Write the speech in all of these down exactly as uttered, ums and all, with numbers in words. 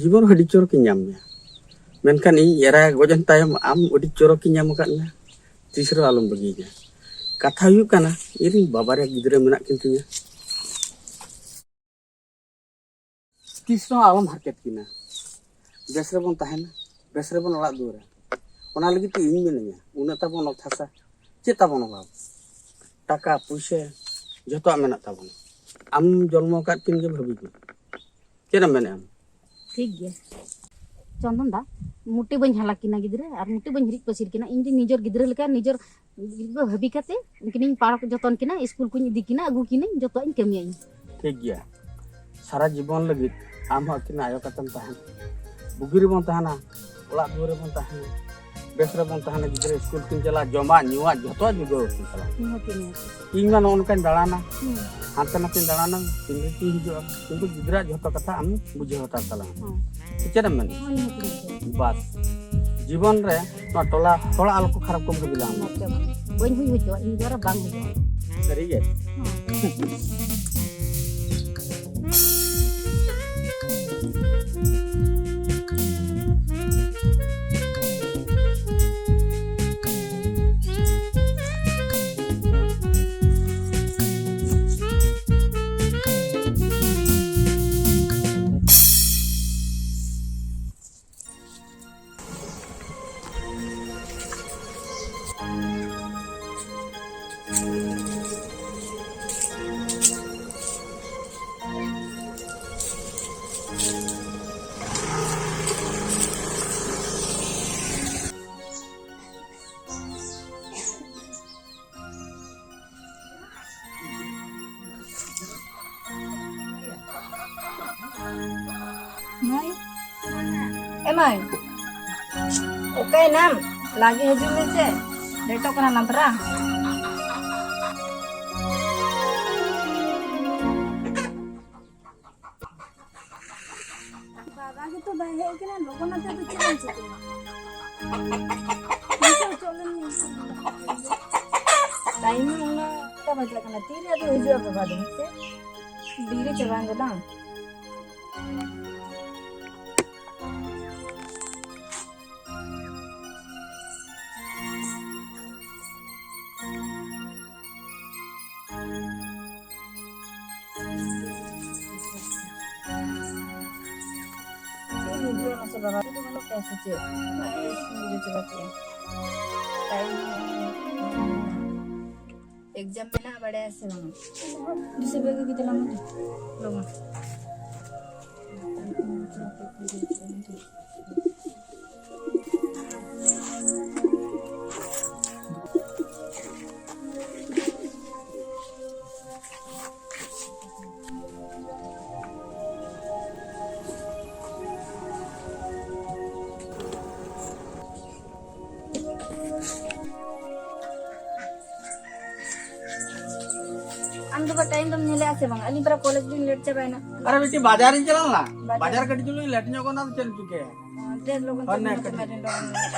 ᱡᱤᱵᱚᱱ ᱟᱹᱰᱤ ᱪᱚᱨᱚᱠᱤᱧ ᱧᱟᱢ ᱢᱮᱭᱟ, ᱢᱮᱱᱠᱷᱟᱱ ᱤᱧ ᱮᱨᱟ ᱜᱚᱡ ᱮᱱ ᱛᱟᱭᱚᱢ ᱟᱢ ᱟᱹᱰᱤ ᱪᱚᱨᱚᱠᱤᱧ ᱧᱟᱢ ᱟᱠᱟᱫ ᱢᱮᱭᱟ᱾ ᱛᱤᱥ ᱨᱮᱦᱚᱸ ᱟᱞᱚᱢ ᱵᱟᱹᱜᱤᱭᱤᱧᱟ᱾ ᱠᱟᱛᱷᱟ ᱦᱩᱭᱩᱜ ᱠᱟᱱᱟ, ᱤᱧ ᱨᱮᱱ ᱵᱟᱵᱟ ᱨᱮ ᱜᱤᱫᱽᱨᱟᱹ ᱢᱮᱱᱟᱜ ᱠᱤᱱ ᱛᱤᱧᱟ᱾ ᱛᱤᱥ ᱨᱮᱦᱚᱸ ᱟᱞᱚᱢ ᱦᱟᱨᱠᱮᱛ ᱠᱤᱱᱟ᱾ ᱵᱮᱥ ᱨᱮᱵᱚᱱ ᱛᱟᱦᱮᱱᱟ, ᱵᱮᱥ ᱨᱮᱵᱚᱱ ᱚᱲᱟᱜ ᱫᱩᱣᱟᱹᱨᱟ᱾ ᱚᱱᱟ ᱞᱟᱹᱜᱤᱫ ᱛᱮ ᱤᱧ ᱢᱤᱱᱟᱹᱧᱟ᱾ ᱩᱱᱟᱹᱜ ᱛᱟᱵᱚᱱ ᱚᱛ ᱦᱟᱥᱟ, ᱪᱮᱫ ᱛᱟᱵᱚᱱ ᱚᱵᱷᱟᱵᱽ? ᱴᱟᱠᱟ ᱯᱩᱭᱥᱟᱹ ᱡᱷᱚᱛᱚᱣᱟᱜ ᱢᱮᱱᱟᱜ ᱛᱟᱵᱚᱱᱟ᱾ ᱟᱢ ᱡᱚᱱᱢᱚ ᱟᱠᱟᱫ ᱠᱤᱱ ᱜᱮ ᱵᱷᱟᱹᱵᱤ ᱠᱤᱱ᱾ ᱪᱮᱫ ᱮᱢ ᱢᱮᱱᱮᱫᱼᱟ ᱟᱢ? ᱴᱷᱤᱠ ᱜᱮᱭᱟ᱾ ᱪᱚᱱᱫᱚᱱ ᱫᱟ, ᱢᱚᱴᱮ ᱵᱟᱹᱧ ᱦᱟᱞᱟ ᱠᱤᱱᱟ ᱜᱤᱫᱽᱨᱟᱹ, ᱟᱨ ᱢᱚᱴᱮ ᱵᱟᱹᱧ ᱦᱤᱨᱤᱡ ᱯᱟᱹᱥᱤᱨ ᱠᱤᱱᱟ᱾ ᱤᱧ ᱨᱮᱱ ᱱᱤᱡᱮᱨ ᱜᱤᱫᱽᱨᱟᱹ ᱞᱮᱠᱟ, ᱱᱤᱡᱮᱨ ᱜᱤᱫᱽᱨᱟᱹ ᱵᱷᱟᱹᱵᱤ ᱠᱟᱛᱮ ᱩᱱᱠᱤᱱᱤᱧ ᱯᱟᱲᱚᱠ ᱡᱚᱛᱚᱱ ᱠᱤᱱᱟ, ᱥᱠᱩᱞ ᱠᱚᱧ ᱤᱫᱤ ᱠᱤᱱᱟ, ᱟᱹᱜᱩ ᱠᱤᱱᱟᱹᱧ, ᱡᱚᱛᱚᱣᱟᱜ ᱤᱧ ᱠᱟᱹᱢᱤᱭᱟ ᱤᱧ᱾ ᱴᱷᱤᱠ ᱜᱮᱭᱟ, ᱥᱟᱨᱟ ᱡᱤᱵᱚᱱ ᱞᱟᱹᱜᱤᱫ ᱟᱢ ᱦᱚᱸ ᱟᱹᱠᱤᱱᱟᱜ ᱟᱭᱳ ᱠᱟᱛᱮᱢ ᱛᱟᱦᱮᱱᱟ᱾ ᱵᱩᱜᱤ ᱨᱮᱵᱚᱱ ᱛᱟᱦᱮᱱᱟ, ᱚᱲᱟᱜ ᱫᱩᱣᱟᱹᱨ ᱨᱮᱵᱚᱱ ᱛᱟᱦᱮᱱᱟ, ᱵᱮᱥ ᱨᱮᱵᱚᱱ ᱛᱟᱦᱮᱱᱟ, ᱜᱤᱫᱽᱨᱟᱹ ᱥᱠᱩᱞ ᱠᱤᱱ ᱪᱟᱞᱟᱜᱼᱟ, ᱡᱚᱢᱟᱜ ᱧᱩᱣᱟᱜ ᱡᱷᱚᱛᱚᱣᱟᱜ ᱡᱩᱜᱟᱹᱣ ᱟᱹᱠᱤᱱ ᱛᱟᱞᱟᱝ᱾ ᱱᱤᱦᱟᱹᱛ, ᱱᱤᱦᱟᱹᱛ᱾ ᱤᱧ ᱢᱟ ᱱᱚᱜᱼᱚ ᱱᱚᱝᱠᱟᱧ ᱫᱟᱬᱟᱱᱟ, ᱦᱩᱸ᱾ ᱦᱟᱱᱛᱮ ᱱᱟᱛᱮᱧ ᱫᱟᱬᱟᱱᱟ, ᱛᱤᱱ ᱨᱮᱪᱚᱧ ᱦᱤᱡᱩᱜᱼᱟ, ᱠᱤᱱᱛᱩ ᱜᱤᱫᱽᱨᱟᱹᱣᱟᱜ ᱡᱷᱚᱛᱚ ᱠᱟᱛᱷᱟ ᱟᱢ ᱵᱩᱡᱷᱟᱹᱣ ᱦᱟᱛᱟᱲ ᱛᱟᱞᱟᱝ ᱢᱮ᱾ ᱦᱮᱸ᱾ ᱥᱮ ᱪᱮᱫ ᱮᱢ ᱢᱮᱱᱟ? ᱦᱮᱸ, ᱱᱤᱦᱟᱹᱛ, ᱱᱤᱦᱟᱹᱛ᱾ ᱵᱟᱥ, ᱡᱤᱵᱚᱱ ᱨᱮ ᱱᱚᱣᱟ ᱴᱚᱞᱟ ᱦᱚᱲ ᱟᱞᱚ ᱠᱚ ᱠᱷᱟᱨᱟᱯ ᱠᱚ ᱵᱷᱟᱹᱵᱤ ᱞᱟᱝ ᱢᱟ᱾ ᱵᱟᱝ ᱦᱩᱭ ᱦᱚᱪᱚᱣᱟᱜ, ᱤᱧ ᱫᱚ ᱟᱨ ᱵᱟᱝ ᱦᱩᱭᱩᱜᱼᱟ᱾ ᱥᱟᱹᱨᱤ ᱜᱮ? ᱦᱮᱸ᱾ ᱢᱟᱹᱭ, ᱮ ᱢᱟᱹᱭ, ᱚᱠᱟᱭᱮᱱᱟᱢ? ᱞᱟᱜᱮ ᱦᱤᱡᱩᱜ ᱢᱮᱥᱮ, ᱞᱮᱴᱚᱜ ᱠᱟᱱᱟ ᱞᱟᱝ ᱯᱟᱨᱟ᱾ ᱫᱟᱫᱟ ᱜᱮᱛᱚ ᱵᱟᱭ ᱦᱮᱡ ᱠᱟᱱᱟ, ᱞᱚᱜᱚᱱ ᱟᱛᱮ ᱫᱚ ᱪᱮᱫ ᱮᱢ ᱪᱤᱠᱟᱹᱭᱟ? ᱱᱤᱛᱚᱜ ᱚᱪᱚᱜ ᱞᱮᱱ ᱜᱮ᱾ ᱴᱟᱭᱤᱢ ᱦᱚᱸ ᱚᱱᱟ ᱚᱠᱟ ᱵᱟᱡᱟᱜ ᱠᱟᱱᱟ, ᱛᱤᱨᱮ ᱟᱫᱚ ᱦᱤᱡᱩᱜᱼᱟ ᱵᱟᱵᱟ ᱫᱚ, ᱦᱮᱸ ᱥᱮ? ᱰᱮᱨᱤ ᱪᱟᱵᱟᱭᱮᱱ ᱫᱚ ᱵᱟᱝ? ᱵᱟᱵᱟ ᱫᱚ ᱵᱟᱹᱱᱩᱜ ᱛᱟᱭᱟ ᱥᱮ ᱪᱮᱫ? ᱵᱟᱭ ᱤᱥᱤᱱ ᱜᱮ ᱪᱟᱵᱟ ᱠᱮᱜᱼᱟ᱾ ᱴᱟᱭᱤᱢ ᱦᱚᱸ ᱮᱠᱡᱟᱢ ᱢᱮᱱᱟᱜᱼᱟ, ᱵᱟᱲᱟᱭᱟ ᱥᱮ ᱵᱟᱝ? ᱫᱤᱥᱟᱹ ᱵᱟᱹᱜᱤ ᱠᱮᱫᱟ ᱞᱟᱝ᱾ ᱞᱚᱜᱚᱱ᱾ ᱟᱢ ᱫᱚ ᱵᱟ ᱴᱟᱭᱤᱢ ᱫᱚᱢ ᱧᱮᱞᱮᱜᱼᱟ ᱥᱮ ᱵᱟᱝ? ᱟᱹᱞᱤᱧ ᱯᱟᱨᱟ ᱠᱚᱞᱮᱡᱽ ᱞᱤᱧ ᱞᱮᱴ ᱪᱟᱵᱟᱭᱮᱱᱟ᱾ ᱟᱨᱮ ᱵᱤᱴᱤ, ᱵᱟᱡᱟᱨᱤᱧ ᱪᱟᱞᱟᱣ ᱞᱮᱱᱟ᱾ ᱵᱟᱡᱟᱨ? ᱵᱟᱡᱟᱨ ᱠᱟᱹᱴᱤᱡ ᱪᱩᱞᱩᱝ ᱞᱮᱴ ᱧᱚᱜ ᱮᱱᱟ, ᱟᱫᱚ ᱪᱮᱫ ᱮᱢ ᱪᱤᱠᱟᱹᱭᱟ? ᱚ, ᱫᱮ ᱞᱚᱜᱚᱱ ᱦᱳᱭ, ᱪᱟᱞᱟᱜ ᱱᱮ ᱢᱮ, ᱠᱟᱹᱴᱤᱡ᱾ ᱛᱚᱵᱮ ᱟᱹᱞᱤᱧ ᱫᱚ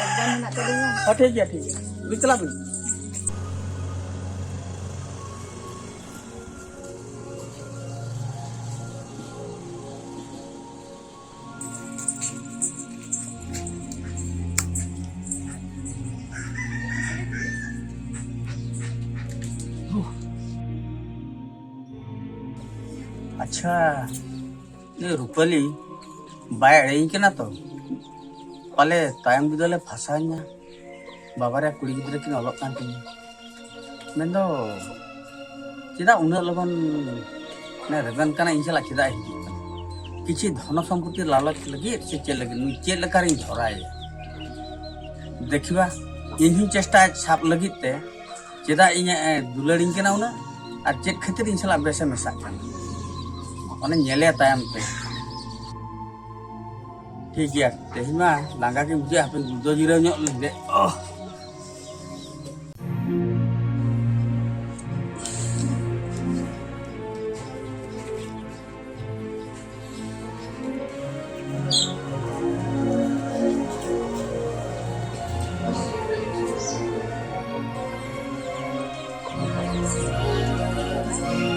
ᱮᱠᱡᱟᱢ ᱢᱮᱱᱟᱜ ᱛᱟᱹᱞᱤᱧᱟ᱾ ᱦᱳᱭ, ᱴᱷᱤᱠ ᱜᱮᱭᱟ, ᱴᱷᱤᱠ ᱜᱮᱭᱟ᱾ ᱵᱤᱱ ᱪᱟᱞᱟᱜ ᱵᱤᱱ᱾ ᱟᱪᱪᱷᱟ, ᱱᱩᱭ ᱨᱩᱯᱟᱹᱞᱤ ᱵᱟᱭ ᱮᱲᱮᱭᱤᱧ ᱠᱟᱱᱟ ᱛᱚ? ᱯᱟᱞᱮ ᱛᱟᱭᱚᱢ ᱵᱤᱫᱟᱹᱞᱮ ᱯᱷᱟᱥᱟᱣᱤᱧᱟ᱾ ᱵᱟᱵᱟᱨᱮ ᱠᱩᱲᱤ ᱜᱤᱫᱽᱨᱟᱹ ᱠᱤᱱ ᱚᱞᱚᱜ ᱠᱟᱱ ᱛᱤᱧᱟ᱾ ᱢᱮᱱᱫᱚ, ᱪᱮᱫᱟᱜ ᱩᱱᱟᱹᱜ ᱞᱚᱜᱚᱱ ᱢᱟᱱᱮ ᱨᱮᱵᱮᱱ ᱠᱟᱱᱟ? ᱤᱧ ᱥᱟᱞᱟᱜ ᱪᱮᱫᱟᱜ ᱮ ᱦᱤᱡᱩᱜ ᱠᱟᱱᱟ? ᱠᱤᱪᱷᱤ ᱫᱷᱚᱱᱚ ᱥᱚᱢᱯᱚᱛᱤ ᱞᱟᱞᱚᱪ ᱞᱟᱹᱜᱤᱫ ᱥᱮ ᱪᱮᱫ ᱞᱟᱹᱜᱤᱫ? ᱱᱩᱭ ᱪᱮᱫ ᱞᱮᱠᱟᱨᱤᱧ ᱡᱷᱚᱨᱟᱭᱮᱭᱟ? ᱫᱮᱠᱷᱤᱵᱟ, ᱤᱧ ᱦᱚᱸᱧ ᱪᱮᱥᱴᱟᱭᱟ ᱥᱟᱵ ᱞᱟᱹᱜᱤᱫ ᱛᱮ᱾ ᱪᱮᱫᱟᱜ ᱤᱧ ᱮ ᱫᱩᱞᱟᱹᱲᱤᱧ ᱠᱟᱱᱟ ᱩᱱᱟᱹᱜ? ᱟᱨ ᱪᱮᱫ ᱠᱷᱟᱹᱛᱤᱨ ᱤᱧ ᱥᱟᱞᱟᱜ ᱵᱮᱥᱮ ᱢᱮᱥᱟᱜ ᱠᱟᱱᱟ? ᱚᱱᱮ ᱧᱮᱞᱮᱭᱟ ᱛᱟᱭᱚᱢ ᱛᱮ᱾ ᱴᱷᱤᱠ ᱜᱮᱭᱟ, ᱛᱮᱦᱮᱧ ᱢᱟ ᱞᱟᱸᱜᱟ ᱜᱮ ᱵᱩᱡᱷᱟᱹᱜᱼᱟ, ᱦᱟᱯᱮ ᱜᱩᱲᱫᱟᱹ ᱡᱤᱨᱟᱹᱣ ᱧᱚᱜ ᱞᱤᱧ ᱫᱮ᱾ ᱚᱦ!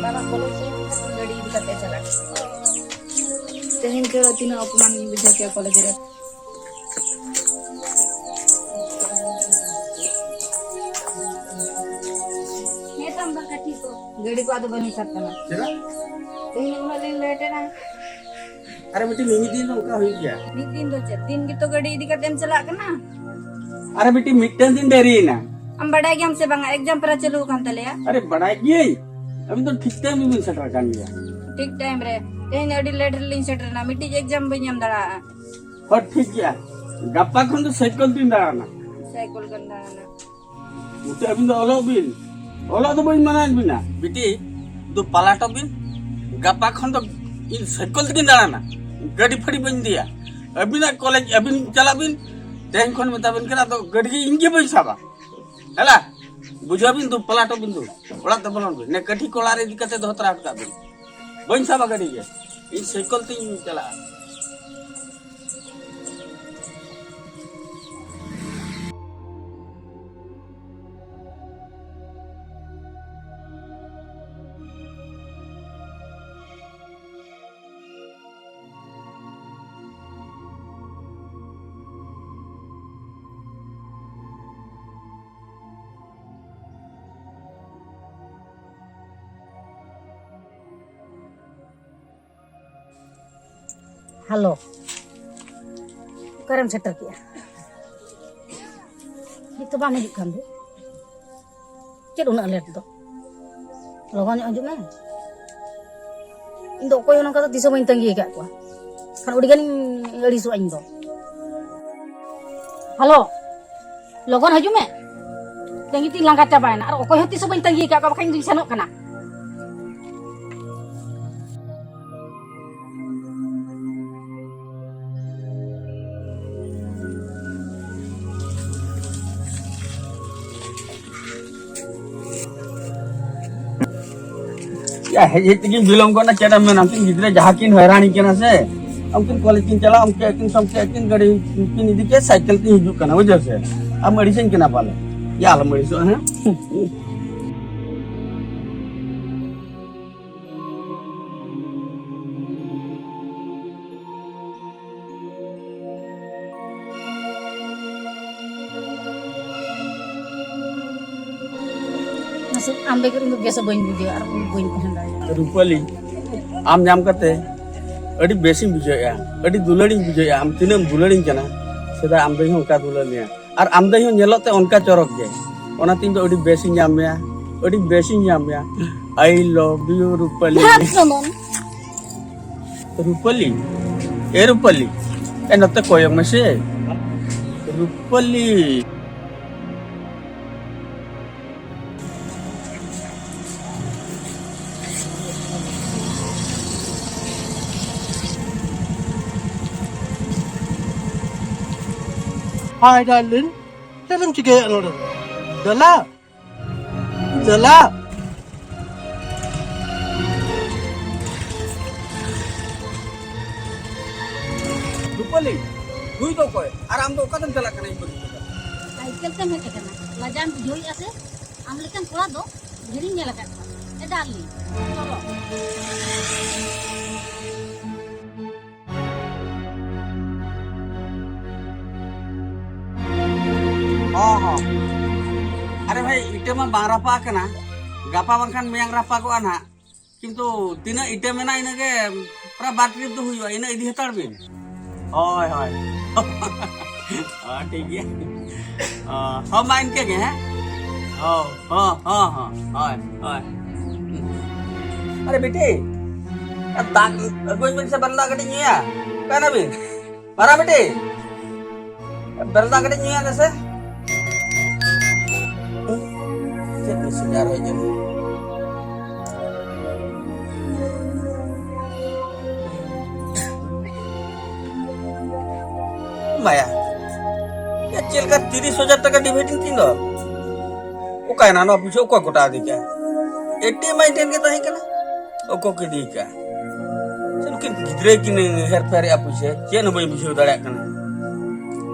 ᱵᱟᱵᱟ ᱠᱚᱞᱮᱡᱽ ᱥᱮᱱ ᱠᱟᱛᱮ ᱜᱟᱹᱰᱤ ᱤᱫᱤ ᱠᱟᱛᱮ ᱪᱟᱞᱟᱜ᱾ ᱛᱮᱦᱮᱧ ᱠᱷᱮᱞ ᱛᱤᱱᱟᱹᱜ ᱚᱯᱚᱢᱟᱱ ᱤᱧ ᱵᱩᱡᱷᱟᱹᱣ ᱠᱮᱜᱼᱟ ᱠᱚᱞᱮᱡᱽ ᱨᱮ᱾ ᱦᱮᱸ ᱛᱚ, ᱟᱢ ᱫᱚ ᱠᱟᱹᱴᱤᱡ ᱠᱚ᱾ ᱜᱟᱹᱰᱤ ᱠᱚ ᱟᱫᱚ ᱵᱟᱹᱧ ᱥᱟᱵ ᱠᱟᱱᱟ᱾ ᱪᱮᱫᱟᱜ? ᱛᱮᱦᱮᱧ ᱩᱱᱟᱹᱜ ᱞᱤᱧ ᱞᱮᱴ ᱮᱱᱟ᱾ ᱟᱨ ᱢᱤᱫᱴᱤᱡ ᱢᱤᱢᱤᱫ ᱫᱤᱱ ᱫᱚ ᱚᱱᱠᱟ ᱦᱩᱭᱩᱜ ᱜᱮᱭᱟ᱾ ᱢᱤᱫ ᱫᱤᱱ ᱫᱚ ᱪᱮᱫ, ᱫᱤᱱ ᱜᱮᱛᱚ ᱜᱟᱹᱰᱤ ᱤᱫᱤ ᱠᱟᱛᱮᱢ ᱪᱟᱞᱟᱜ ᱠᱟᱱᱟ᱾ ᱟᱨ ᱢᱤᱫᱴᱤᱡ, ᱢᱤᱫᱴᱮᱱ ᱫᱤᱱ ᱰᱮᱨᱤᱭᱮᱱᱟ᱾ ᱟᱢ ᱵᱟᱰᱟᱭ ᱜᱮᱭᱟᱢ ᱥᱮ ᱵᱟᱝᱟ, ᱮᱠᱡᱟᱢ ᱯᱮᱨᱟ ᱪᱟᱹᱞᱩ ᱟᱠᱟᱱ ᱛᱟᱞᱮᱭᱟ᱾ ᱟᱨᱮ, ᱵᱟᱰᱟᱭ ᱜᱤᱭᱟᱹᱧ, ᱟᱹᱵᱤᱱ ᱫᱚ ᱴᱷᱤᱠ ᱴᱟᱭᱤᱢ ᱨᱮᱵᱤᱱ ᱥᱮᱴᱮᱨ ᱟᱠᱟᱱ ᱜᱮᱭᱟ᱾ ᱴᱷᱤᱠ ᱴᱟᱭᱤᱢ ᱨᱮ᱾ ᱛᱮᱦᱮᱧ ᱫᱚ ᱟᱹᱰᱤ ᱞᱮᱴ ᱨᱮᱞᱤᱧ ᱥᱮᱴᱮᱨᱮᱱᱟ, ᱢᱤᱫᱴᱤᱡ ᱮᱠᱡᱟᱢ ᱵᱟᱹᱧ ᱮᱢ ᱫᱟᱲᱮᱭᱟᱜᱼᱟ᱾ ᱦᱚᱸ, ᱴᱷᱤᱠ ᱜᱮᱭᱟ, ᱜᱟᱯᱟ ᱠᱷᱚᱱ ᱫᱚ ᱥᱟᱭᱠᱮᱞ ᱛᱤᱧ ᱫᱟᱬᱟᱱᱟ᱾ ᱥᱟᱭᱠᱮᱞ ᱜᱮᱢ ᱫᱟᱬᱟᱱᱟ? ᱱᱚᱛᱮ ᱟᱹᱵᱤᱱ ᱫᱚ ᱚᱞᱚᱜ ᱵᱤᱱ, ᱚᱞᱚᱜ ᱫᱚ ᱵᱟᱹᱧ ᱢᱟᱱᱟᱭᱮᱫ ᱵᱤᱱᱟ᱾ ᱵᱤᱴᱤ, ᱫᱩ ᱯᱟᱞᱟᱴᱚᱜ ᱵᱤᱱ, ᱜᱟᱯᱟ ᱠᱷᱚᱱ ᱫᱚ ᱤᱧ ᱥᱟᱭᱠᱮᱞ ᱛᱮᱜᱤᱧ ᱫᱟᱬᱟᱱᱟ, ᱜᱟᱹᱰᱤ ᱯᱷᱟᱹᱰᱤ ᱵᱟᱹᱧ ᱤᱫᱤᱭᱟ᱾ ᱟᱹᱵᱤᱱᱟᱜ ᱠᱚᱞᱮᱡᱽ ᱟᱹᱵᱤᱱ ᱪᱟᱞᱟᱜ ᱵᱤᱱ, ᱛᱮᱦᱮᱧ ᱠᱷᱚᱱ ᱢᱮᱛᱟ ᱵᱤᱱ ᱠᱟᱱᱟ, ᱟᱫᱚ ᱜᱟᱹᱰᱤ ᱜᱮ ᱤᱧ ᱜᱮ ᱵᱟᱹᱧ ᱥᱟᱵᱟ᱾ ᱦᱮᱞᱟ, ᱵᱩᱡᱷᱟᱹᱣ ᱵᱤᱱ ᱫᱩ, ᱯᱟᱞᱟᱴᱚᱜ ᱵᱤᱱ ᱫᱩ, ᱚᱲᱟᱜ ᱛᱮ ᱵᱚᱞᱚᱱ ᱵᱤᱱ᱾ ᱱᱮ ᱠᱟᱹᱴᱷᱤ ᱠᱚ ᱚᱲᱟᱜ ᱨᱮ ᱤᱫᱤ ᱠᱟᱛᱮ ᱫᱚᱦᱚ ᱛᱚᱨᱟ ᱦᱚᱴᱚ ᱠᱟᱜ ᱵᱤᱱ᱾ ᱵᱟᱹᱧ ᱥᱟᱵᱟ ᱜᱟᱹᱰᱤ ᱜᱮ, ᱤᱧ ᱥᱟᱭᱠᱮᱞ ᱛᱤᱧ ᱪᱟᱞᱟᱜᱼᱟ᱾ ᱦᱮᱞᱳ, ᱚᱠᱟᱨᱮᱢ ᱥᱮᱴᱮᱨ ᱠᱮᱜᱼᱟ? ᱱᱤᱛ ᱦᱚᱸ ᱵᱟᱢ ᱦᱤᱡᱩᱜ ᱠᱟᱱ ᱫᱚ? ᱪᱮᱫ ᱩᱱᱟᱹᱜ ᱞᱮᱴ ᱫᱚ? ᱞᱚᱜᱚᱱ ᱧᱚᱜ ᱦᱤᱡᱩᱜ ᱢᱮ᱾ ᱤᱧ ᱫᱚ ᱚᱠᱚᱭ ᱦᱚᱸ ᱱᱚᱝᱠᱟ ᱫᱚ ᱛᱤᱥ ᱦᱚᱸ ᱵᱟᱹᱧ ᱛᱟᱺᱜᱤ ᱟᱠᱟᱫ ᱠᱚᱣᱟ᱾ ᱠᱷᱟᱱ ᱟᱹᱰᱤ ᱜᱟᱱᱤᱧ ᱟᱹᱲᱤᱥᱚᱜᱼᱟ ᱤᱧ ᱫᱚ᱾ ᱦᱮᱞᱳ, ᱞᱚᱜᱚᱱ ᱦᱤᱡᱩᱜ ᱢᱮ᱾ ᱛᱟᱺᱜᱤ ᱛᱤᱧ ᱞᱟᱸᱜᱟ ᱪᱟᱵᱟᱭᱮᱱᱟ᱾ ᱟᱨ ᱚᱠᱚᱭ ᱦᱚᱸ ᱛᱤᱥ ᱦᱚᱸ ᱵᱟᱹᱧ ᱛᱟᱺᱜᱤ ᱟᱠᱟᱫ ᱠᱚᱣᱟ, ᱵᱟᱠᱷᱟᱱ ᱤᱧ ᱫᱩᱧ ᱥᱮᱱᱚᱜ ᱠᱟᱱᱟ᱾ ᱭᱟ, ᱦᱮᱡ ᱦᱮᱡ ᱛᱮᱜᱤᱧ ᱵᱤᱞᱚᱢ ᱜᱚᱫ ᱱᱟ, ᱪᱮᱫ ᱮᱢ ᱢᱮᱱᱟ, ᱩᱱᱠᱤᱱ ᱜᱤᱫᱽᱨᱟᱹ ᱡᱟᱦᱟᱸ ᱠᱤᱱ ᱦᱚᱭᱨᱟᱱᱤ ᱠᱟᱱᱟ ᱥᱮ, ᱩᱱᱠᱤᱱ ᱠᱚᱞᱮᱡᱽ ᱠᱤᱱ ᱪᱟᱞᱟᱜᱼᱟ, ᱩᱱᱠᱤᱱ ᱟᱹᱠᱤᱱ ᱥᱟᱶᱛᱮ ᱟᱹᱠᱤᱱ ᱜᱟᱹᱰᱤ ᱠᱤᱱ ᱤᱫᱤ ᱠᱮᱫ, ᱥᱟᱭᱠᱮᱞ ᱛᱤᱧ ᱦᱤᱡᱩᱜ ᱠᱟᱱᱟ, ᱵᱩᱡᱷᱟᱹᱣ ᱥᱮ? ᱟᱢ ᱟᱹᱲᱤᱥᱟᱹᱧ ᱠᱟᱱᱟ ᱯᱟᱞᱮ? ᱭᱟ, ᱟᱞᱚᱢ ᱟᱹᱲᱤᱥᱚᱜᱼᱟ, ᱦᱮᱸ? ᱢᱟᱥᱮ, ᱟᱢ ᱵᱮᱜᱚᱨ ᱤᱧ ᱫᱚ ᱵᱮᱥ ᱦᱚᱸ ᱵᱟᱹᱧ ᱵᱩᱡᱷᱟᱹᱣᱟ ᱟᱨ ᱵᱟᱹᱧ ᱛᱟᱦᱮᱸ ᱫᱟᱲᱮᱭᱟᱜᱼᱟ᱾ ᱨᱩᱯᱟᱹᱞᱤ, ᱟᱢ ᱧᱟᱢ ᱠᱟᱛᱮ ᱟᱹᱰᱤ ᱵᱮᱥᱤᱧ ᱵᱩᱡᱷᱟᱹᱣᱮᱫᱼᱟ, ᱟᱹᱰᱤ ᱫᱩᱞᱟᱹᱲᱤᱧ ᱵᱩᱡᱷᱟᱹᱣᱮᱫᱼᱟ᱾ ᱟᱢ ᱛᱤᱱᱟᱹᱜ ᱮᱢ ᱫᱩᱞᱟᱹᱲᱤᱧ ᱠᱟᱱᱟ, ᱥᱮᱫᱟᱭ ᱟᱢ ᱫᱟᱹᱭ ᱦᱚᱸ ᱚᱱᱠᱟ ᱫᱩᱞᱟᱹᱲ ᱢᱮᱭᱟ, ᱟᱨ ᱟᱢ ᱫᱟᱹᱭ ᱦᱚᱸ ᱧᱮᱞᱚᱜ ᱛᱮ ᱚᱱᱠᱟ ᱪᱚᱨᱚᱠ ᱜᱮ᱾ ᱚᱱᱟᱛᱮ ᱤᱧ ᱫᱚ ᱟᱹᱰᱤ ᱵᱮᱥᱤᱧ ᱧᱟᱢ ᱢᱮᱭᱟ, ᱟᱹᱰᱤ ᱵᱮᱥᱤᱧ ᱧᱟᱢ ᱢᱮᱭᱟ᱾ I love you, Rupali. ᱫᱷᱟᱛ ᱠᱚ ᱢᱚᱱ᱾ ᱨᱩᱯᱟᱞᱤ, ᱮ ᱨᱩᱯᱟᱞᱤ, ᱮ ᱱᱚᱛᱮ ᱠᱚᱭᱚᱜ ᱢᱮᱥᱮ᱾ ᱨᱩᱯᱟᱞᱤ᱾ Hi, darling. ᱪᱮᱫ ᱮᱢ ᱪᱤᱠᱟᱹᱭᱮᱫ ᱱᱚᱰᱮ ᱫᱚ? ᱫᱮᱞᱟ᱾ ᱫᱮᱞᱟ᱾ ᱨᱩᱯᱟᱞᱤ, ᱱᱩᱭ ᱫᱚ ᱚᱠᱚᱭ? ᱟᱨ ᱟᱢ ᱫᱚ ᱚᱠᱟᱛᱮᱢ ᱪᱟᱞᱟᱜ ᱠᱟᱱᱟ ᱤᱧ ᱵᱟᱹᱜᱤ ᱠᱟᱛᱮ? ᱥᱟᱭᱠᱮᱞ ᱛᱮᱢ ᱦᱮᱡ ᱟᱠᱟᱱᱟ? ᱞᱟᱡᱟᱣ ᱮᱢ ᱵᱩᱡᱷᱟᱹᱣᱮᱫᱼᱟ ᱥᱮ? ᱟᱢ ᱞᱮᱠᱟᱱ ᱠᱚᱲᱟ ᱫᱚ ᱰᱷᱮᱨᱤᱧ ᱧᱮᱞ ᱟᱠᱟᱫ ᱠᱚᱣᱟ᱾ ᱮ ᱰᱟᱨᱞᱤᱝ, ᱪᱚᱞᱚ᱾ ᱦᱚᱸ, ᱦᱚᱸ᱾ ᱟᱨᱮ ᱵᱷᱟᱭ, ᱤᱴᱟᱹ ᱢᱟ ᱵᱟᱝ ᱨᱟᱯᱟᱜ ᱟᱠᱟᱱᱟ, ᱜᱟᱯᱟ ᱵᱟᱝᱠᱷᱟᱱ ᱢᱮᱭᱟᱝ ᱨᱟᱯᱟᱜᱚᱜᱼᱟ ᱱᱟᱦᱟᱜ᱾ ᱠᱤᱱᱛᱩ ᱛᱤᱱᱟᱹᱜ ᱤᱴᱟᱹ ᱢᱮᱱᱟᱜᱼᱟ, ᱤᱱᱟᱹᱜ ᱜᱮ ᱯᱩᱨᱟᱹ ᱵᱟᱨ ᱴᱨᱤᱯ ᱫᱚ ᱦᱩᱭᱩᱜᱼᱟ, ᱤᱱᱟᱹᱜ ᱤᱫᱤ ᱦᱟᱛᱟᱲ ᱵᱤᱱ᱾ ᱦᱳᱭ, ᱦᱳᱭ᱾ ᱦᱚᱸ, ᱴᱷᱤᱠ ᱜᱮᱭᱟ᱾ ᱦᱚᱸ, ᱦᱚᱸ, ᱢᱟ ᱤᱱᱠᱟᱹ ᱜᱮ, ᱦᱮᱸ? ᱦᱚᱸ, ᱦᱚᱸ, ᱦᱚᱸ, ᱦᱚᱸ, ᱦᱳᱭ, ᱦᱳᱭ᱾ ᱟᱨᱮ ᱵᱤᱴᱤ, ᱫᱟᱜ ᱟᱹᱜᱩᱧ ᱵᱤᱱ ᱥᱮ, ᱵᱟᱨ ᱫᱟᱜ ᱠᱟᱹᱴᱤᱡ ᱧᱩᱭᱟ᱾ ᱚᱠᱟᱭ ᱱᱟᱵᱤᱱ? ᱢᱟᱨᱟᱝ ᱵᱤᱴᱤ, ᱵᱮᱨᱮᱞ ᱫᱟᱜ ᱠᱟᱹᱴᱤᱡ ᱧᱩᱭᱟ ᱫᱮᱥᱮ᱾ ᱪᱮᱫ ᱢᱮᱥᱮᱡᱽ ᱟᱨ ᱦᱮᱡ ᱮᱱᱟ? ᱢᱟᱭᱟ, ᱭᱟ, ᱪᱮᱫ ᱞᱮᱠᱟ ᱛᱤᱨᱤᱥ ᱦᱟᱡᱟᱨ ᱴᱟᱠᱟ ᱰᱤᱯᱚᱡᱤᱴ ᱤᱧ ᱛᱤᱧ ᱫᱚ? ᱚᱠᱟᱭᱮᱱᱟ ᱱᱚᱣᱟ ᱯᱩᱭᱥᱟᱹ? ᱚᱠᱚᱭ ᱠᱚᱴᱟ ᱤᱫᱤ ᱠᱮᱜᱼᱟ? ᱮᱴᱤᱮᱢ ᱟᱡ ᱴᱷᱮᱱ ᱜᱮ ᱛᱟᱦᱮᱸ ᱠᱟᱱᱟ, ᱚᱠᱚᱭ ᱠᱚ ᱤᱫᱤ ᱠᱟᱜᱼᱟ? ᱥᱮ ᱱᱩᱠᱤᱱ ᱜᱤᱫᱽᱨᱟᱹ ᱠᱤᱱ ᱦᱮᱨᱯᱷᱮᱨᱮᱜᱼᱟ ᱯᱩᱭᱥᱟᱹ, ᱪᱮᱫ ᱦᱚᱸ ᱵᱟᱹᱧ ᱵᱩᱡᱷᱟᱹᱣ ᱫᱟᱲᱮᱭᱟᱜ ᱠᱟᱱᱟ᱾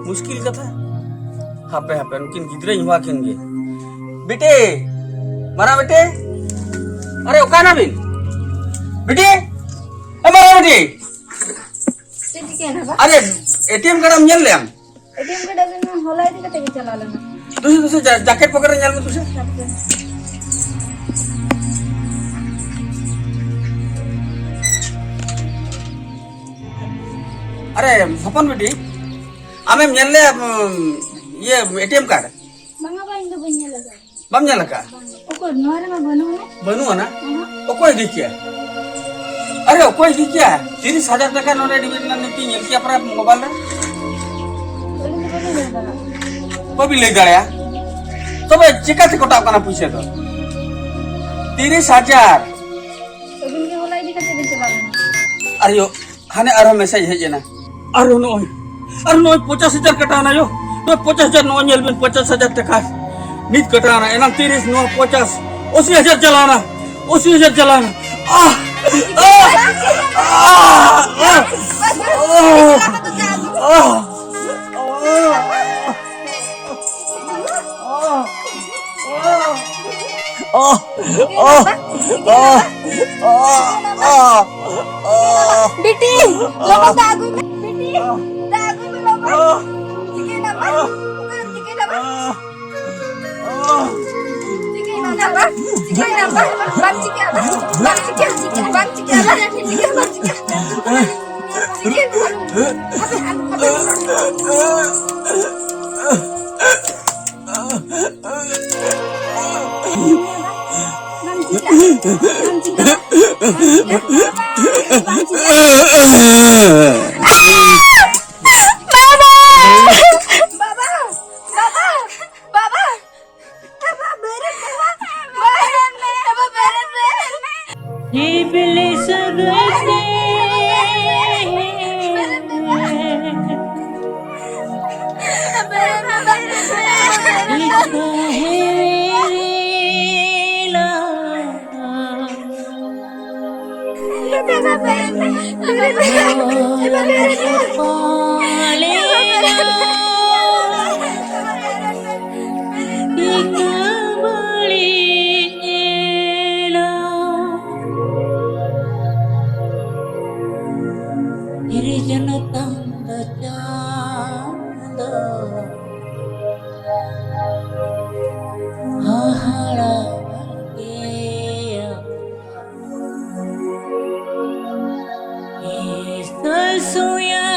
ᱢᱩᱥᱠᱤᱞ ᱠᱟᱛᱷᱟ᱾ ᱦᱟᱯᱮ, ᱦᱟᱯᱮ, ᱱᱩᱠᱤᱱ ᱜᱤᱫᱽᱨᱟᱹᱧ ᱦᱚᱦᱚ ᱟᱹᱠᱤᱱ ᱜᱮ᱾ ᱵᱤᱴᱤ, ᱢᱟᱨᱟᱝ ᱵᱤᱴᱤ, ᱟᱨᱮ, ᱚᱠᱟᱭ ᱱᱟᱵᱤᱱ? ᱵᱤᱴᱤ, ᱮ, ᱢᱟᱨᱟᱝ ᱵᱤᱴᱤ᱾ ᱪᱮᱫ ᱪᱤᱠᱟᱹᱭᱮᱱᱟ ᱵᱟ? ᱟᱨᱮ, ᱮᱴᱤᱮᱢ ᱠᱟᱨᱰ ᱮᱢ ᱧᱮᱞ ᱞᱮᱭᱟᱢ? ᱮᱴᱤᱮᱢ ᱠᱟᱨᱰ ᱟᱵᱤᱱ ᱢᱟ ᱦᱚᱞᱟ ᱤᱫᱤ ᱠᱟᱛᱮ ᱜᱮ ᱪᱟᱞᱟᱣ ᱞᱮᱱᱟ᱾ ᱫᱩᱥᱮ, ᱫᱩᱥᱮ, ᱡᱟ-, ᱡᱟᱠᱮᱴ ᱯᱚᱠᱮᱴ ᱨᱮ ᱧᱮᱞ ᱢᱮ ᱫᱩᱥᱮ᱾ ᱦᱟᱯᱮ᱾ ᱟᱨᱮ ᱦᱚᱯᱚᱱ ᱵᱤᱴᱤ, ᱟᱢᱮᱢ ᱧᱮᱞ ᱞᱮᱫ ᱩᱢ, ᱤᱭᱟᱹ ᱮᱴᱤᱮᱢ ᱠᱟᱨᱰ? ᱵᱟᱝᱟ ᱵᱟ, ᱤᱧ ᱫᱚ ᱵᱟᱹᱧ ᱧᱮᱞ ᱟᱠᱟᱫᱟ᱾ ᱵᱟᱢ ᱧᱮᱞ ᱟᱠᱟᱫ? ᱚᱠᱚᱭ ᱱᱚᱣᱟ ᱨᱮᱢᱟ ᱵᱟᱹᱱᱩᱜ ᱟᱱᱟ᱾ ᱵᱟᱹᱱᱩᱜ ᱟᱱᱟ? ᱚᱦᱚᱸ᱾ ᱚᱠᱚᱭ ᱤᱫᱤ ᱠᱮᱭᱟ? ᱟᱨᱮ ᱚᱠᱚᱭ ᱤᱫᱤ ᱠᱮᱭᱟ? ᱛᱤᱨᱤᱥ ᱦᱟᱡᱟᱨ ᱴᱟᱠᱟ ᱱᱚᱰᱮ ᱰᱮᱵᱤᱴ ᱞᱮᱱᱟ, ᱱᱤᱛᱤᱧ ᱧᱮᱞ ᱠᱮᱭᱟ ᱯᱟᱨᱟ ᱢᱳᱵᱟᱭᱤᱞ ᱨᱮ᱾ ᱟᱹᱞᱤᱧ ᱫᱚ ᱵᱟᱹᱞᱤᱧ ᱞᱟᱹᱭ ᱫᱟᱲᱮᱭᱟᱜᱼᱟ᱾ ᱵᱟᱹᱵᱤᱱ ᱞᱟᱹᱭ ᱫᱟᱲᱮᱭᱟᱜᱼᱟ? ᱛᱚᱵᱮ ᱪᱤᱠᱟᱹᱛᱮ ᱠᱚᱴᱟᱜ ᱠᱟᱱᱟ ᱯᱩᱭᱥᱟᱹ ᱫᱚ? ᱛᱤᱨᱤᱥ ᱦᱟᱡᱟᱨ᱾ ᱟᱹᱵᱤᱱ ᱜᱮ ᱦᱚᱞᱟ ᱤᱫᱤ ᱠᱟᱛᱮ ᱵᱤᱱ ᱪᱟᱞᱟᱣ ᱞᱮᱱᱟ᱾ ᱟᱨᱮ ᱭᱳ, ᱦᱟᱱᱮ ᱟᱨᱦᱚᱸ ᱢᱮᱥᱮᱡᱽ ᱦᱮᱡ ᱮᱱᱟ᱾ ᱟᱨᱦᱚᱸ ᱱᱚᱜᱼᱚᱭ, ᱟᱨ ᱱᱚᱜᱼᱚᱭ ᱯᱚᱧᱪᱟᱥ ᱦᱟᱡᱟᱨ ᱠᱟᱴᱟᱣ ᱮᱱᱟ ᱭᱳ᱾ ᱱᱚᱜᱼᱚᱭ ᱯᱚᱧᱪᱟᱥ ᱦᱟᱡᱟᱨ, ᱱᱚᱜᱼᱚᱭ ᱧᱮᱞ ᱵᱤᱱ ᱯᱚᱧᱪᱟᱥ ᱦᱟᱡᱟᱨ ᱴᱟᱠᱟ᱾ ᱱᱤᱛ ᱠᱟᱴᱟᱣ ᱮᱱᱟ, ᱮᱱᱟᱝ ᱛᱤᱨᱤᱥ, ᱱᱚᱣᱟ ᱯᱚᱧᱪᱟᱥ, ᱟᱥᱤ ᱦᱟᱡᱟᱨ ᱪᱟᱞᱟᱣ ᱮᱱᱟ, ᱟᱥᱤ ᱦᱟᱡᱟᱨ ᱪᱟᱞᱟᱣ ᱮᱱᱟ᱾ ᱟᱦ! ᱟᱦ! ᱟᱦ! ᱟᱦ! ᱟᱦ! ᱵᱤᱴᱤ, ᱞᱚᱜᱚᱱ ᱫᱟᱜ ᱟᱹᱜᱩᱭ ᱢᱮ᱾ ᱵᱤᱴᱤ, ᱫᱟᱜ ᱟᱹᱜᱩᱭ ᱢᱮ ᱞᱚᱜᱚᱱ᱾ ᱪᱤᱠᱟᱹᱭᱮᱱᱟ ᱵᱟ? ᱚᱠᱟᱨᱮᱢ ᱪᱤᱠᱟᱹᱭᱮᱱᱟ ᱵᱟ? ᱪᱤᱠᱟᱹᱭᱮᱱᱟ ᱵᱟ? ᱪᱤᱠᱟᱹᱭᱮᱱᱟ ᱵᱟ? ᱵᱟᱢ ᱪᱤᱠᱟᱹᱜᱼᱟ ᱵᱟ? ᱵᱟᱢ ᱪᱤᱠᱟᱹᱜᱼᱟ, ᱵᱟᱢ ᱪᱤᱠᱟᱹᱜᱼᱟ ᱵᱟ? ᱪᱤᱠᱟᱹ ᱵᱟᱢ ᱪᱤᱠᱟᱹᱜᱼᱟ᱾ ᱪᱤᱠᱟᱹᱭᱮᱱᱟ ᱵᱟ? ᱦᱟᱯᱮ, ᱦᱟᱯᱮ᱾ ᱤᱵᱞᱤᱥ ᱜᱟᱛᱮ᱾ ᱥᱤᱨᱡᱚᱱ ᱛᱟᱢ ᱫᱚ ᱪᱟᱸᱫᱚ ᱦᱟᱦᱟᱲᱟ ᱜᱮᱭᱟ᱾ ᱤᱥᱟᱹ ᱥᱩᱭᱟ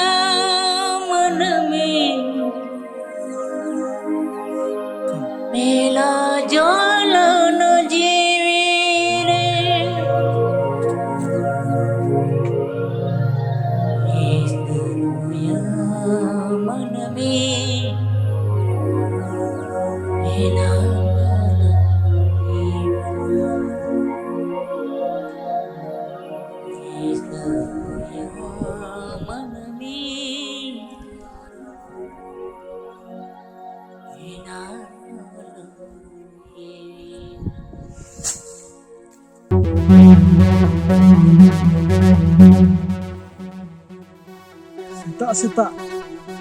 ᱥᱮᱛᱟᱜ ᱥᱮᱛᱟᱜ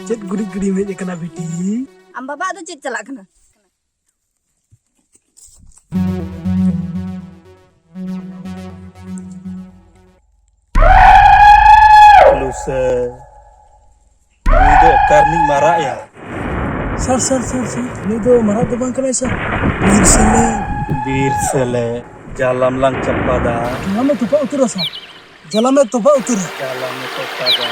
ᱪᱮᱫ ᱜᱩᱰᱤᱡ ᱜᱤᱰᱤᱢ ᱦᱮᱡ ᱟᱠᱟᱱᱟ ᱵᱤᱴᱤ? ᱟᱢ ᱵᱟᱵᱟ ᱫᱚ ᱪᱮᱫ ᱪᱟᱞᱟᱜ ᱠᱟᱱᱟ? ᱞᱩᱥᱟᱹ, ᱱᱩᱭ ᱫᱚ ᱚᱠᱟ ᱨᱤᱱᱤᱡ ᱢᱟᱨᱟᱜ ᱭᱟ? ᱥᱟᱨ, ᱥᱟᱨ, ᱥᱟᱨ, ᱥᱟᱨ, ᱱᱩᱭ ᱫᱚ ᱢᱟᱨᱟᱜ ᱫᱚ ᱵᱟᱝ ᱠᱟᱱᱟᱭ ᱥᱟᱨ, ᱵᱤᱨ ᱥᱮᱞᱮ᱾ ᱵᱤᱨ ᱥᱮᱞᱮ, ᱡᱟᱞᱟᱢ ᱞᱟᱝ ᱪᱟᱯᱟᱫᱟ᱾ ᱡᱟᱞᱟᱢᱮ ᱛᱚᱯᱟᱜ ᱩᱛᱟᱹᱨᱟ ᱥᱟᱨ, ᱡᱟᱞᱟᱢᱮ ᱛᱚᱯᱟᱜ ᱩᱛᱟᱹᱨᱟ᱾ ᱡᱟᱞᱟᱢᱮ ᱛᱚᱯᱟᱜᱟ,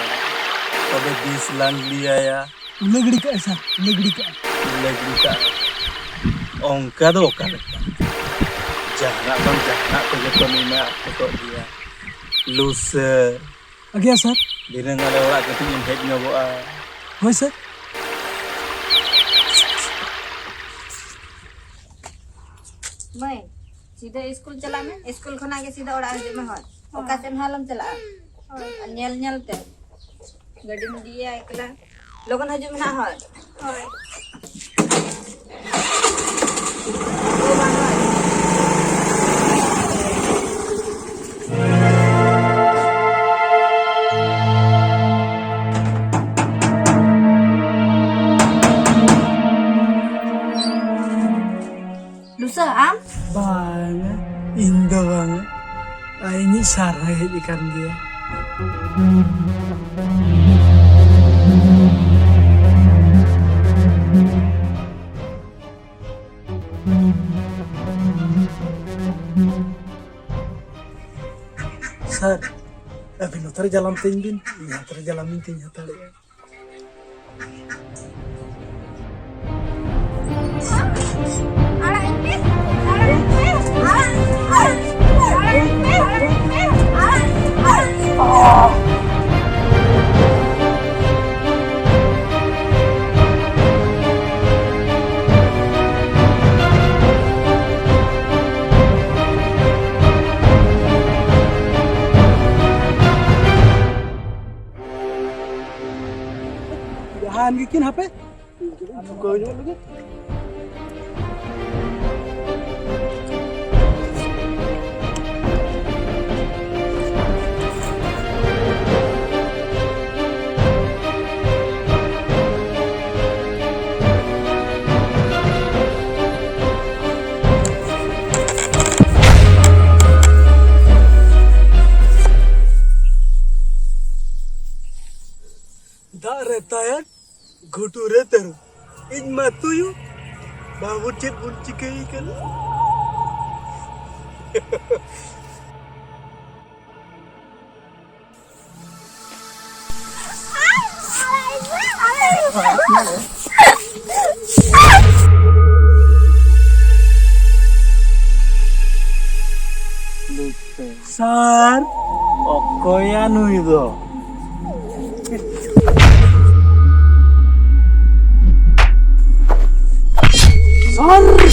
ᱛᱚᱵᱮ ᱵᱤᱥ ᱞᱟᱝ ᱞᱟᱹᱭᱟᱭᱟ᱾ ᱩᱞᱟᱹ ᱜᱤᱰᱤ ᱠᱟᱜᱼᱟᱭ ᱥᱟᱨ, ᱩᱞᱟᱹ ᱜᱤᱰᱤ ᱠᱟᱜᱼᱟᱭ᱾ ᱩᱞᱟᱹ ᱜᱤᱰᱤ ᱠᱟᱜᱼᱟᱭ᱾ ᱚᱱᱠᱟ ᱫᱚ ᱚᱠᱟ ᱞᱮᱠᱟ? ᱡᱟᱦᱟᱱᱟᱜ ᱵᱟᱝ ᱡᱟᱦᱟᱱᱟᱜ ᱛᱮᱜᱮ ᱛᱚ ᱱᱩᱭ ᱢᱟ ᱟᱠᱚᱴᱚᱜ ᱜᱮᱭᱟ᱾ ᱞᱩᱥᱟᱹ᱾ ᱟᱜᱮᱭᱟ ᱥᱟᱨ᱾ ᱫᱷᱤᱱᱟᱹᱝ ᱟᱞᱮ ᱚᱲᱟᱜ ᱠᱟᱹᱴᱤᱡ ᱮᱢ ᱦᱮᱡ ᱧᱚᱜᱚᱜᱼᱟ᱾ ᱦᱳᱭ ᱥᱟᱨ᱾ ᱢᱟᱹᱭ, ᱥᱤᱫᱷᱟᱹ ᱤᱥᱠᱩᱞ ᱪᱟᱞᱟᱜ ᱢᱮ, ᱤᱥᱠᱩᱞ ᱠᱷᱚᱱᱟᱜ ᱜᱮ ᱥᱤᱫᱷᱟᱹ ᱚᱲᱟᱜ ᱦᱤᱡᱩᱜ ᱢᱮ᱾ ᱦᱳᱭ, ᱚᱠᱟ ᱥᱮᱫ ᱦᱚᱸ ᱟᱞᱚᱢ ᱪᱟᱞᱟᱜᱼᱟ᱾ ᱦᱳᱭ᱾ ᱟᱨ ᱧᱮᱞ ᱧᱮᱞ ᱛᱮ ᱜᱟᱹᱰᱤᱢ ᱤᱫᱤᱭᱟ ᱮᱠᱞᱟ᱾ ᱞᱚᱜᱚᱱ ᱦᱤᱡᱩᱜ ᱢᱮ ᱱᱟᱦᱟᱜ ᱦᱚᱲ᱾ ᱦᱳᱭ᱾ ᱞᱩᱥᱟᱹ, ᱟᱢ? ᱵᱟᱝᱟ, ᱤᱧ ᱫᱚ ᱵᱟᱝᱟ᱾ ᱟᱨ ᱤᱧᱤᱡ ᱥᱟᱨ ᱦᱚᱸᱭ ᱦᱮᱡ ᱟᱠᱟᱱ ᱜᱮᱭᱟ᱾ ᱥᱟᱨ, ᱟᱹᱵᱤᱱ ᱱᱚᱛᱮ ᱨᱮ ᱡᱟᱞᱟᱢ ᱛᱮᱧ ᱵᱤᱱ, ᱤᱧ ᱦᱟᱱᱛᱮ ᱨᱮ ᱡᱟᱞᱟᱢ ᱤᱧ ᱛᱮᱧ ᱦᱟᱛᱟᱲᱮᱜᱼᱟ᱾ ᱠᱤᱱ ᱦᱟᱯᱮ, ᱪᱩᱠᱟᱹᱣ ᱧᱚᱜ ᱞᱟᱹᱜᱤᱫ᱾ ᱫᱟᱜ ᱨᱮ ᱛᱟᱭᱟᱱ, ᱜᱷᱩᱴᱩ ᱨᱮ ᱛᱟᱹᱨᱩᱵ᱾ ᱤᱧ ᱢᱟ ᱛᱩᱭᱩ᱾ ᱵᱟᱹᱵᱩ, ᱪᱮᱫ ᱵᱚᱱ ᱪᱤᱠᱟᱹᱭᱮ ᱠᱟᱱᱟ? ᱥᱟᱨ, ᱚᱠᱚᱭᱟ ᱱᱩᱭ ᱫᱚ? ᱥᱟᱨ!